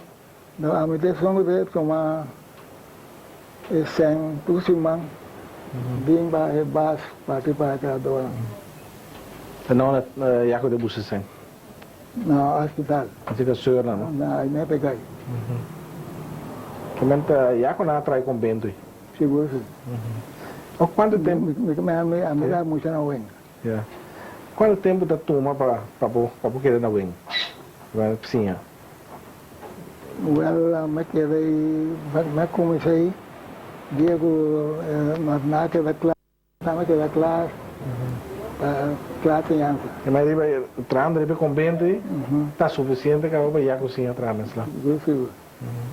Do a mi te songo de tomar sem tu simão. Bem ba e bas pati pa tra do. Não, Jaco de busse sem. No hospital. Assim que senhor não. Na me pegai. Comenta Jaco na trai com bento. Sigur, sigur. O quanto tempo? Me me a me dá muito na weng. Yeah. Quanto tempo da turma para para para querer na wing? Vai sim. Well, me quedei, me comecei, Diego, mas nada que da classe, me queda claro, claro tinha. Mas ele trando ele com bento, tá suficiente que para Jaco sim atrás, mas lá. Sigur, sigur.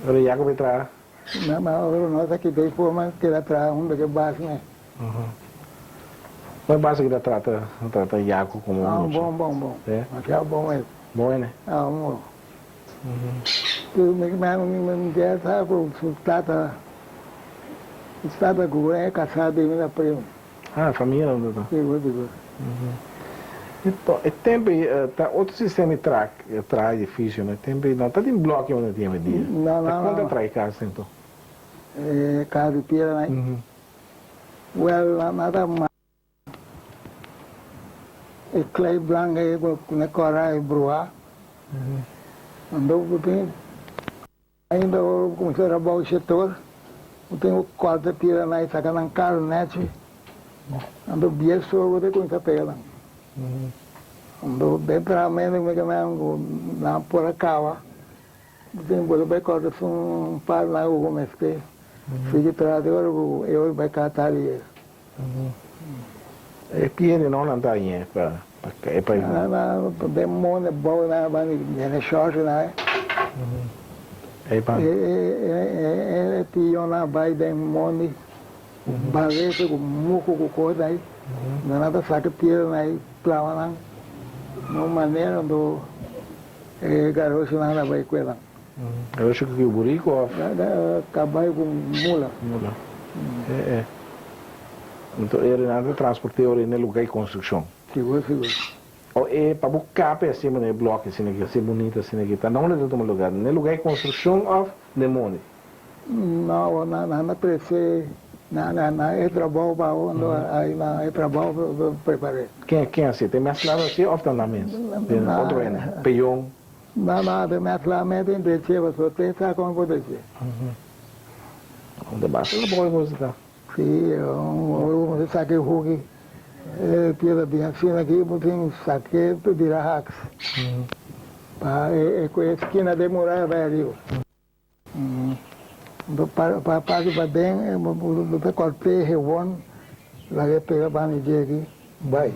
Ora Jaco vai trás. Não, mas agora nós aqui tem forma que dá atrás, um que base, né? Mas base que dá trata, trata Jaco como Ah, bom, bom, bom. É. Mas é bom mesmo. Bom, né? Ah, bom. Tu me me me me já sabe o tata, o tata que é casado e me primo. Ah, família não tá. Sigur, sigur. Então, é tempo tá outro sistema de track, trai difícil, né? Tempo não tá em bloco onde tinha dia. Não, não, Quando não. trai casa então? É, casa de piedra, né? Well, nada mais. E clay blanca e com cora e broa. Andou bem. Ainda eu comecei a trabalhar o setor. Eu tenho quatro piedra lá e saca na carnet. Andou bem só, eu vou começar a pegar. Andou bem para mim, me que na por acaba. Eu tenho que bem corta um par lá eu comecei. Fiquei atrás eu eu vai catar ali. E piede não anda aí, para para para Na na bem mone boa na ba ni ne short na. É para E e e tio na vai bem mone. Barreto com muco com coisa aí. Não nada saca piedra aí, plava lá. No maneira do garoto nada vai com ela. Eu acho que o burico ou Cavalo com mula. Mula. É, é. Então, ele nada transportei no lugar de construção. Sigur, sigur. O é para buscar acima no bloco assim aqui, assim bonito assim aqui, tá não é do lugar, no lugar de construção of demônio. Não, nada parece Na na na e trabou pa hondo ai na e trabou prepar'é. Ken ken hasié? Ta e mèsla ta hasié òf ta nan mes? Den otro hende? Peyon? No no, ta e mèsla mes tin drechié pasobra te sa kon por drechié. Ta basta trabou e kos ta. Si, ora bo mester saka e hoki e piedra bien asina aki bo tin sak'é pa bira haks pa e eskina den muraya bai ariba. Pa parti paden bo ta kòrt'é hewon laga e pega banda dje aki bai.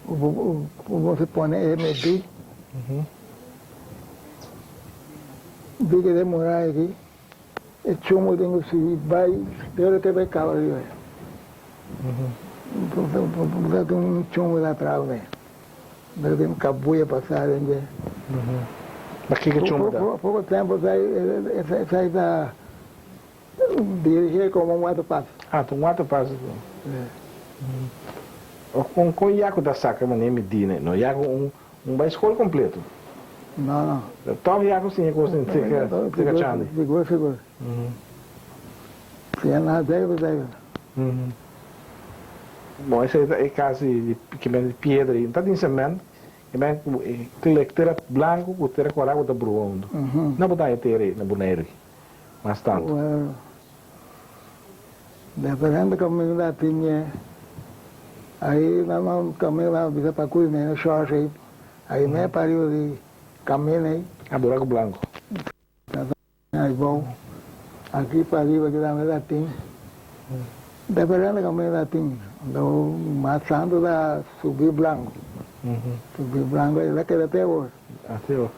Bo mester pone e medí di den muraya aki e chumbo tin ku sigui bai te ora ke bai kaba riba. Bo ta tin un chumbo ta atrás. Bo tin kabuya pasá den dje. Ma kiko chumbo ta? Poko tempu esei ta dirigí komo un waterpas. Ah, ta un waterpas. Kon kon Yaku ta saka manera midí ne? No Yaku un un bai skol kompleto. No, no. Tòg Yaku siña kos den seka seka chandi. Sigur, sigur. Siña nan zeker, zeker. Bon, esei ta e kas di ki men di piedra i no ta tin sement, ki men ku e klek tera blanku ku tera kòrá ku ta bruha huntu. No bo ta haña tera ei na Boneiru aki mas tantu. Well, diferente kaminda tin e, ai nan nan kaminda bisa pa kui mene shòsh ei, ai me pariba di kaminda ei. Ah, buraku blanku. Ai bou, aki pa riba ki tambe ta tin. Diferente kaminda ta tin. Anto mas santu ta subi blanku. Subi blanku e ta keda te awor. Ah, te awor.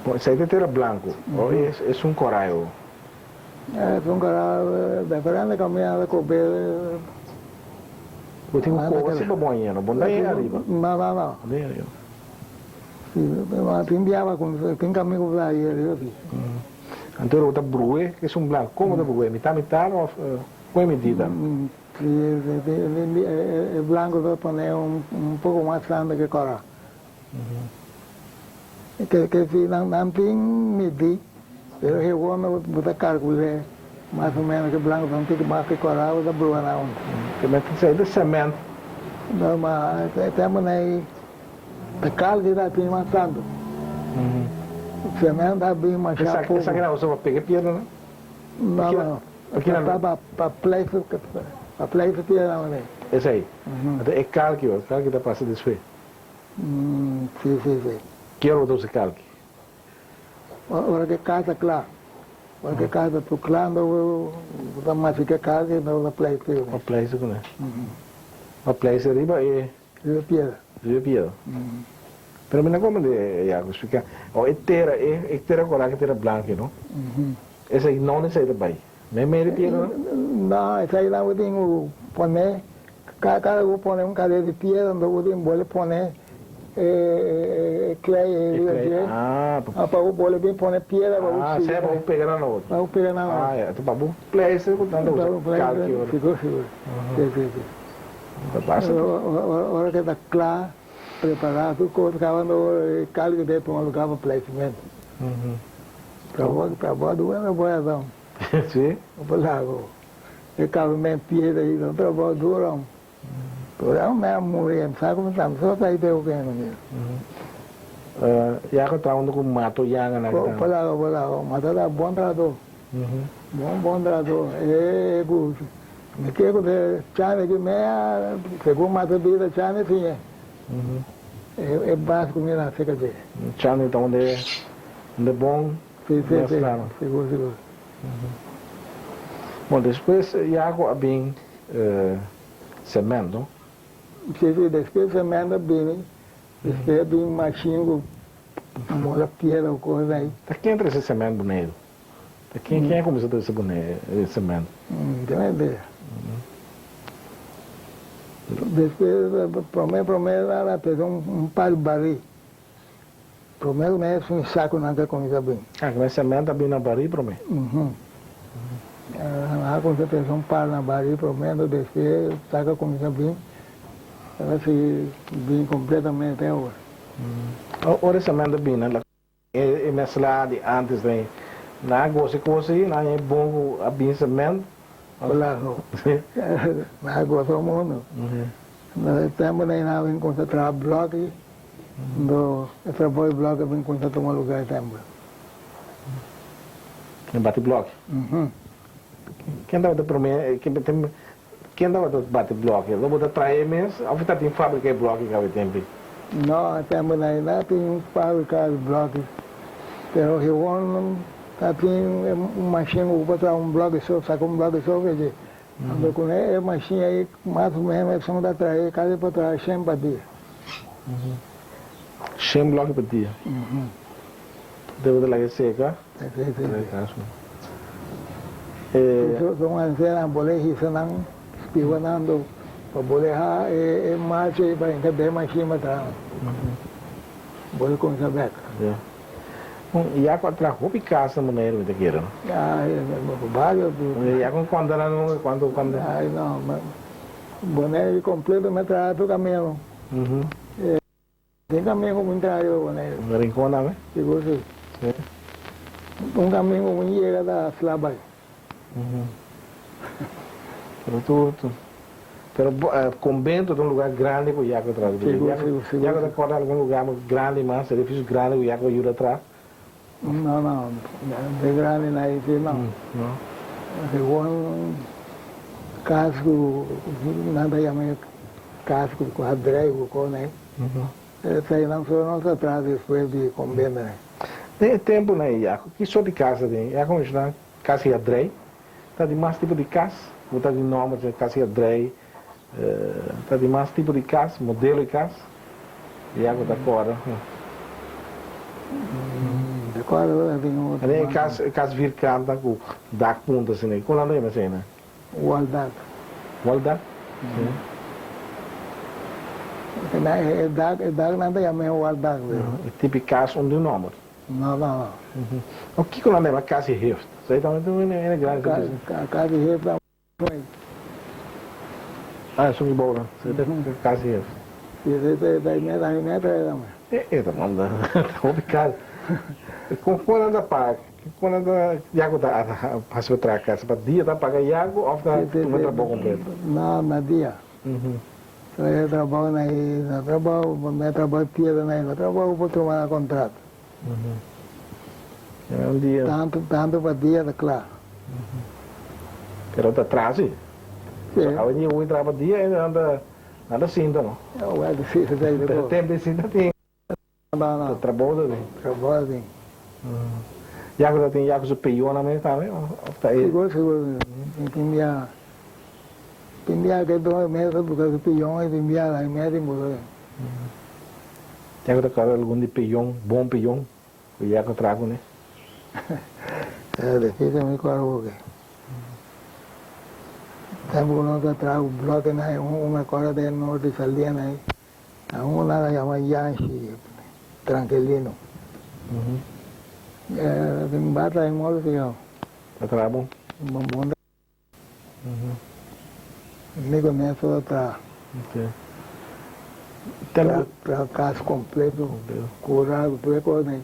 Bon, esei ta tera blanku o esun korai awor? Esun korai, diferente kaminda ta kobe. Bo tin ku koba si pa bo aña no? Bo no ta yega ariba? No, no, no. Bo ta yega ariba. Tin biaba ku tin kaminda ku ta yega riba si. Anto bo ta bru'e esun blanku. Kon bo ta bru'e? Mitá mitá òf ku e medida? Si, e blanku ta pone un poko mas grande ke kòrá. Ke si nan tin midí, pero gewoon bo ta kalkul'é mas o ménos ke blanku ta un tiki mas ke kòrá bo ta bru'a nan huntu. Ke men ta esei ta sèmènt? No, ma e tempu nei Ta kalki ta tin mas tantu. Cement a bin masha poko. Esaki nan usa pa pega piedra nan? No, no. Pa pa pleister pa pleister piedra nan mane. Esei. Anto e kalki e kalki ta pasa despues. Si, si, si. Ki ora bo ta usa kalki? Ora ke kasa kla. Ora ke kasa tur kla anto bo ta machika kalki anto bo ta pleister kuné. Pa pleister kuné. Pa pleister riba e. Riba piedra. Riba piedra. Pero mi no comprende Jacob explica. O e tera, e e tera cora ke tera blanco no? Esei no esei ta bai. Meimei di piedra no? No, esei nan bo tin ku pone, cada cada ku pone un kade di piedra anto bo tin bole pone e e klei ei riba dje. Ah, pa bo bole bin pone piedra pa bo Ah, sigui. sea pa bo pega nan na otro. Pa bo pega nan na otro. Ah, ya. Pa bo pleister ku nan ta usa kalki ora. Sigur, sigur. Si, si, si. Ora ke ta kla, prepará tur kos kaba no e kalki debe tuma lugá pa pleismentu. Trabou trabou duru trabou ya don. Sí. Pa lago. E kabimen piedra ei don trabou duru. Por a un a muri mi sa kuma ta mi so ta idea ku kende mi. Ya ku ta unda ku mato yanga nan ta. Pa lago pa lago mata ta bon trabou. Bon bon trabou e ku Mi ke ku te chane ki mea, segun mata bida chane siña. E e bas ku mi na seka dje. Chane ta unda unda bon Si, si, si, sigur, sigur. Bon, despues Yago a bin cement, no? Si, si, despues cement a bini, despues a bin machine ku mola piedra ku kos ei. Ta ken trese cement Boneiru? Ta ken ken a kuminsá trese pone e sement? Tin un idea. Despues prome prome nan a trese un par di barí. Prome prome es un saku nan ta kuminsá bin. Ah, kimen sement a bin na barí prome? Nan a kuminsá trese un par na barí prome, anto despues saku a kuminsá bin, el a sigui bin kompletamente te awor. Ora e sement a bin nan E mesla di antes den nan a gosi kosi, nan e bon ku a bin cement. Colazo. Nan a goza mundo. Na e tempo nan a bin cuminsa traha bloki, ndo e trabou di bloki a bin cuminsa tuma lugar e tempo. E bati bloki? Ken tabata prome, ken tabata bati bloki? Lo bo ta traha e mes of ta tin fabrica e bloki caba e tempo? No, e tempo nan a tin fabrica di bloki, pero gewoon Ta tin un mashin ku por traha un blòk so, saka un blòk so fe dje. Anto ku e mashin ei mas o ménos esun ta traha kasi por traha shen pa dia. Shen blòki pa dia? Debe ta laga seka? Si, si, si. Son ansianan bo le hisa nan, spiwa nan anto pa bo le ha e marcha ei pa hinka den mashin pa traha nan. Bo le kuminsá bèk. Ya cu a traha hopi cas na Boneiru mi ta kere no. Bario. Ya cu conta nan no cuanto cuanto. Ay no Boneiru completo mi a traha tur camino. Tin camino cu mi traha riba Boneiru. Na Rincon tambe? Sigur si. Un camino cu mi yega ta Slabay. Pero tur tur. Pero convento ta un lugar grandi cu Jacob a traha. Sigur, sigur, sigur. Jacob ta corda algun lugar grandi mas, edificio grandi cu Jacob a yuda traha? No, no, de grandi na ese no. No. Gewoon cas cu nan ta yama cas cu hadrei cu con ei. Eseinan solo nos a traha despues di convento. Den e temponan ei Jacob, ki sort di cas ta tin? Jacob menciona cas di hadrei. Ta di mas tipo di kas, bo ta di nòmber dje kas ya drei, ta di mas tipo di kas, modelo di kas, ya ku ta kòrda. Ta kòrda bo ta tin otro. E kas, e kas vierkant nan ku dak punta asina, kon nan ta yama esei nan? Waldak. Waldak? E dak, e dak nan ta yama e waldak. E tipo di kas un di un nòmber. No, no, no. O kiko nan deba kasi heft? Esei tambe ta un hende grandi ta bisa. Kasi heft ta un. Ah, esun gebou nan. Esei ta kasi heft. Si, esei ta e meta ei tambe. E ta manda hopi kar. Kon kon nan ta paga? Kon nan ta yaku ta hasi pa traha kas? Pa dia ta paga yaku òf ta tuma trabou kompleto? No, na dia. E trabou na e no trabou, mi trabou piedra na e no trabou por tuma na contrato. Un dia. Tanto, tanto pa dia ta cla. Pero ta traha si. Si. So awe dia hui traha pa dia e nan ta, nan ta sinta no. Awel si, si ta Pero tempo e sinta tin. No, no. Trabou ta tin. Trabou ta tin. Yaku ta tin Yaku su peyonan mes tambe of ta e. Sigur sigur tin bia tin bia ke doño mes ta buska su peyon y tin bia nan mes tin buska. Yaku ta kòrda algun di peyon bon peyon ku Yaku a traha kuné? E difisil mi kòrda porque tempu ku nos ta traha ku blokenan un mi kòrda den norte salinan ei. A un nan a yama Yanshi Tranquilino. E tin bata den molo si yo. Ta traha bon? Bon bon. Mi ku Nelson ta traha. Ok. Traha kas kompleto, kura, tur e kos ei.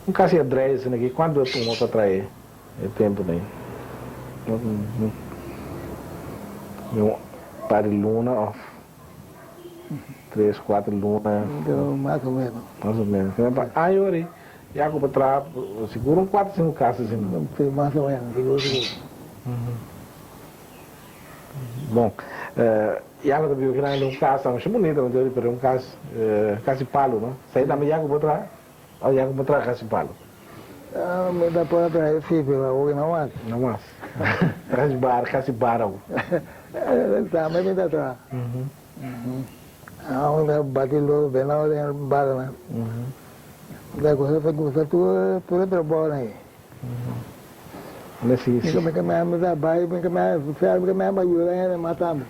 Un kas di adrei asina aki, kuantu ta tuma pa trae e tempu nei? Un par di luna òf? Tres, cuatro luna. Mas o menos. Mas o menos. Kende pa aña ori ya cu pa traha sigur un cuatro cinco casa asina. Si, mas o menos, sigur sigur. Bon, ya cu ta biba kinan den un casa masha bunita mi ta di pero un cas casi palo no. Esai tambe ya cu bo traha o ya cu bo traha casi palo? Mi ta por a traha si, pero awor no mas. No mas. Casi bar, casi bar awor. Tambe mi ta traha. Awor mi ta bati loro venado den barnan. Mi ta gusta gusta tur tur e trabounan ei. Mi mi ta bai mi mi mi a yuda hende mas tambe.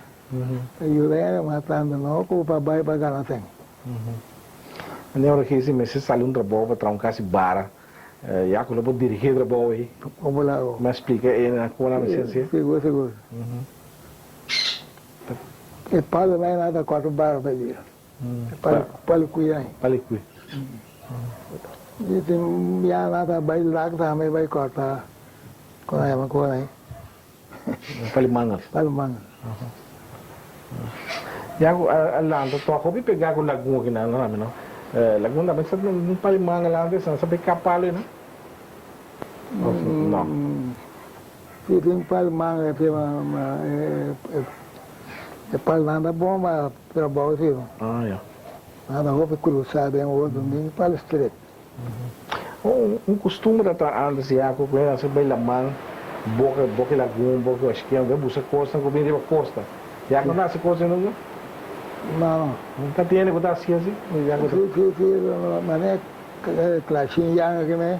Yuda hende mas tambe no ku pa bai pa gana sèn. Ane ora ki si mester sali un trabou pa traha un kasi bara ya ku lo por dirigí e trabou ei. Komo la hago? Mi a splika e na kon a mester hasié. Sigur sigur. E palo nan e ta kuatro bara pa bira. E palo palo kui ai. Palo kui. I tin bia nan ta bai lak tambe bai kòrta kon a yama kon ei. Pali mangel. Pali mangel. Ya ku a lanta tòg hopi pegá ku lagun aki nan tambe no. Lagun tambe sa un pali mangel antes nan sa bay kap palu ei no? Òf no? Si tin pali mangel te ma e palunan ta bon pa trabou si no. Ah ya. Nan ta hopi krusá den otro, tin palu stret. Un kustumber ta antes ya ku hende a bai laman boka boka e lagun boka e washken bai buska kosnan ku bin riba kosta. Ya ku no hasi kos ei nunka? No no. Ta tin hende ku ta hasi asi? Ya ku ta. Si si si manera klashin yanga aki me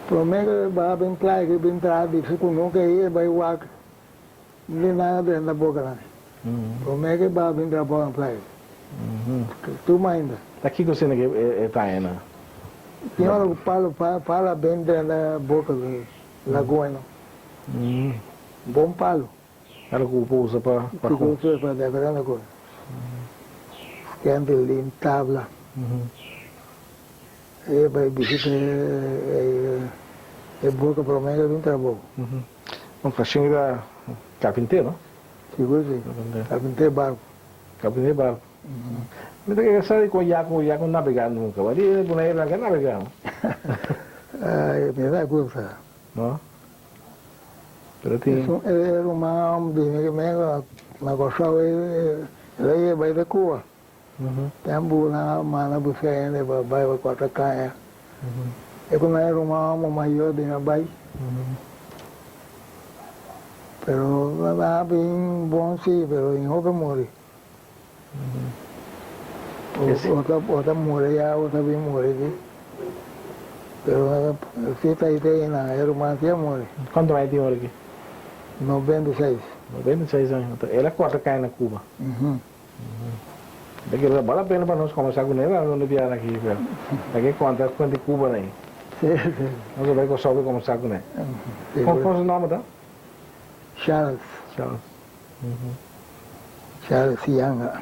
prome ku baha bin playa ki bin traha bishi ku nunka ei e bai wak ni nada drenta boka nan. Prome ku baha bin traha boka na playa. Tuma ainda. Ta kiko asina ke e ta aña nan? Tin ora ku palo palo a bin drenta boka di lagoen no. Bon palo. Palo ku bo usa pa pa ku? Ku usa pa diferente kos. Skende lin tabla. E bai bishita e boka prome ke bin trabou. Un kashing ta karpintero? Sigur si. Karpintero barku. Kapitán di barku. Mi ta kere sa di kon Yaku, Yaku nabegá nunka. Wak di e Bonaire nan ka nabegá no. Ay, mi ta gusta. No? Pero tin. Esun e ruman bini ki mi na Kòrsou e el a yeba e ta Cuba. Tempu nan a manda buska hende pa bai pa kòrta kaña. E ku nan e ruman homo mayor bin a bai. Pero nan a bin bon si, pero in hopi muri. Ota muri ya, ota bin muri si. Pero si ta ite einan, e ruman si a muri. Cuanto aña tin ora aki? 96. 96 aña. El a corta caya na Cuba. Ta kere ta bal la pena pa nos combersa cu nel algun di biaha aki, pero ta ke conta cu di Cuba na ei. Nos a bay Corsou pa combersa cu nel. Con con su nomber ta? Charles. Charles. Charles Yanga.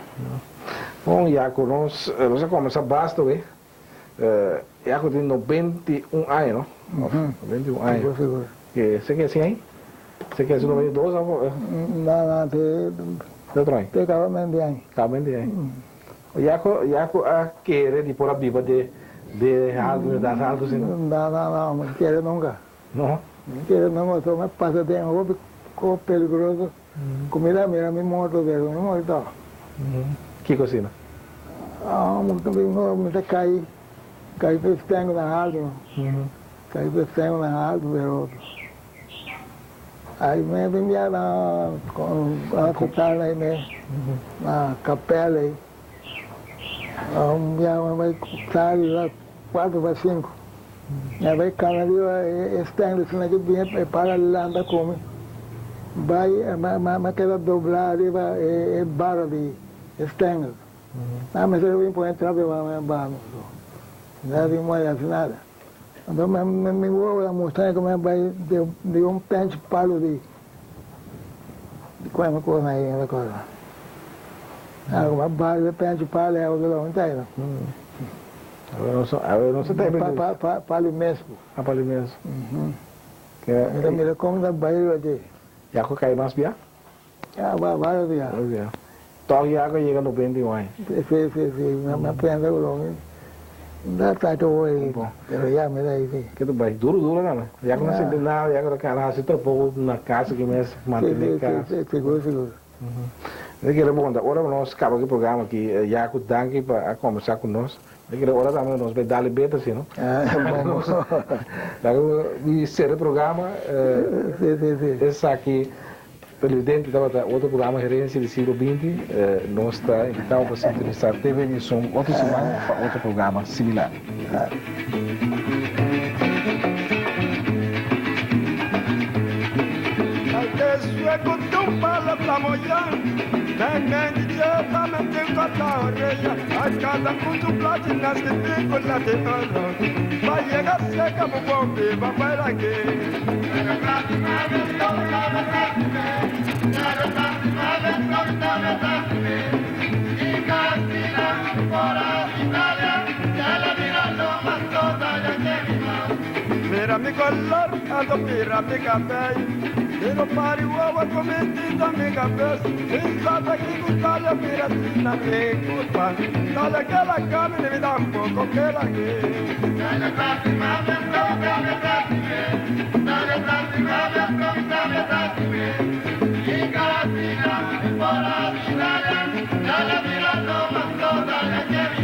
Bon, ya cu nos nos a combersa basta we. Ya cu tin 91 aña, no? 91 aña. Sigur, sigur. Ke, se ke así ahí? Se ke así 92 of? No, no, te. Te otro aña? Te caba mente aña. Caba mente aña. Ya cu, ya cu a kere di por a biba de, de algo, de algo así, no? No, no, no, no kere nunca. No? No kere nunca, so me pasa den hopi cos peligroso. Cu mi ta mira mi moto pero mi moto ta. Kico asina? Ah, mi ta cay, cay pe stengo na alto. Cay pe stengo na alto pero ay me bin bia na hospital ay me na capel ay. Un bia mi bay tardi la cuatro pa cinco. Mi bay cana riba e stengo asina ki bin e para lanta cu mi. Bay mi a keda dobla riba e barra di e stengo. Nan mester a bin pone trapi pa mi baha mi. Mi a bin moe haci nada. Anto mi wowo a mustra mi ku mi a bai di un pench palu di kueme kos nan ei mi rekorda. Ku mi a bai di pench palu ei awor lo ta ei. Awe no sa ta Palu mesku. Ah palu mesku. Mi ta mira kon ta bai riba dje. Ya ku kai mas bia? Ya varios bia. Varios bia. Tòg ya ku yega 91 aña. Si si si mi a pensa ku lo mi ta trata hoy pero ya mi ta ahí si. Ke ta bai duro duro nan ya ku no sinti nada ya ku ta kana hasi trabou na kas aki mes mantene kas. Si si sigur sigur. Mi ta kere pregunta ora ku nos kaba ku e programa aki ya ku danki pa a kombersá ku nos mi ta kere ora tambe nos bai dal e beta si no. Laga mi sera e programa esaki. Televidente tabata otro programa Herencia di Siglo 20. Nos ta invita bo pa sintonisa TV Esun otro siman pa otro programa similar. Mira mi color, anto mira mi cabey. Miro pari wawa cometi mi cabeça Pensata que Itália vira na minha culpa Dale aquela carne me dá um pouco que ela